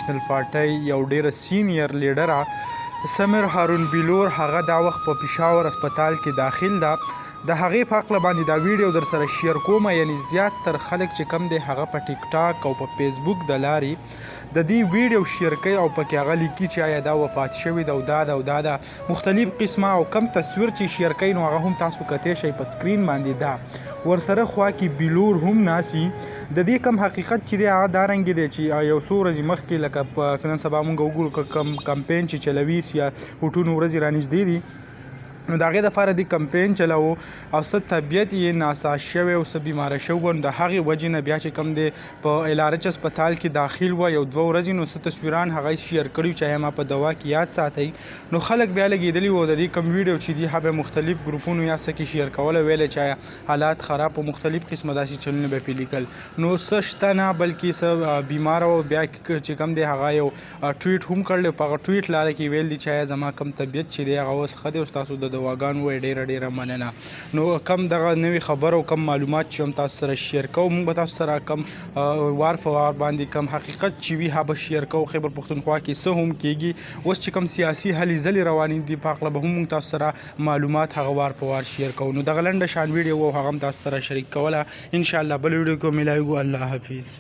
نیشنل پارټۍ یو ډیره سینیر لیډره سمیر هارون بلور هغه دا وخت په پېښور هسپتال کې داخل ده. د هغې په هکله باندې دا ویډیو در سره شیر کوم، یعنی زیات تر خلک چې کم دی هغه په ټیک ټاک او په فیسبوک د لارې د دې ویډیو شیر کوي او پکې هغه لیکي چې آیا دا وفات شوې ده او دا ده او دا ده مختلف قسمه، او کم تصویر چې شیر کوي نو هغه هم تاسو کتی شئ په سکرین باندې. دا ورسره خوا کې بلور هم ناسي. د دې کم حقیقت چې دی هغه دا رنګ دی چې یو څو ورځې مخکې، لکه په نن سبا مونږ وګورو که کم کمپاین چې چلوي، سیا ووټونو ورځې رانږدې دي، نو د هغې دپاره د کمپاین چلاوو او څه طبیعت یې ناساز شوی او څه بیماره شوی و، نو د هغې وجې نه بیا چې کوم دی په ایل ار اچ هسپتال کې داخل و یو دوه ورځې. نو څه تصویران هغه شیر کړي چې آیا ما په دوا کې یاد ساتئ، نو خلک بیا لګېدلي وو. د دې کوم ویډیو چې دي هغه مختلف ګروپونو یا څه کې شیر کوله، ویل چې آیا حالات خراب او مختلف قسمه داسې چلونه به پې لیکل. نو څه شته نه، بلکې څه بیماره و. بیا چې کوم دی هغه یو ټویټ هم کړل، په هغه ټویټ لاره کې ویل دي چې آیا زما کم طبیعت چې دی هغه اوس ښه دی او ستاسو د دواګانو وایي ډېره ډېره مننه. نو کم دغه نوې خبر او کم معلومات چې هم تاسو سره شیر کوو، موږ به تاسو سره کم وار په وار باندې کم حقیقت چې وي هغه به شیر کوو. خیبر پښتونخوا کې څه هم کېږي، اوس چې کم سیاسي هلې ځلې روانې دي، په هکله به هم موږ تاسو سره معلومات هغه وار په وار شیر کوو. نو دغه لنډه شان ویډیو وو، هغه هم تاسو سره شریک کوله. ان شاء الله بل ویډیو کې ملاویږو. الله حافظ.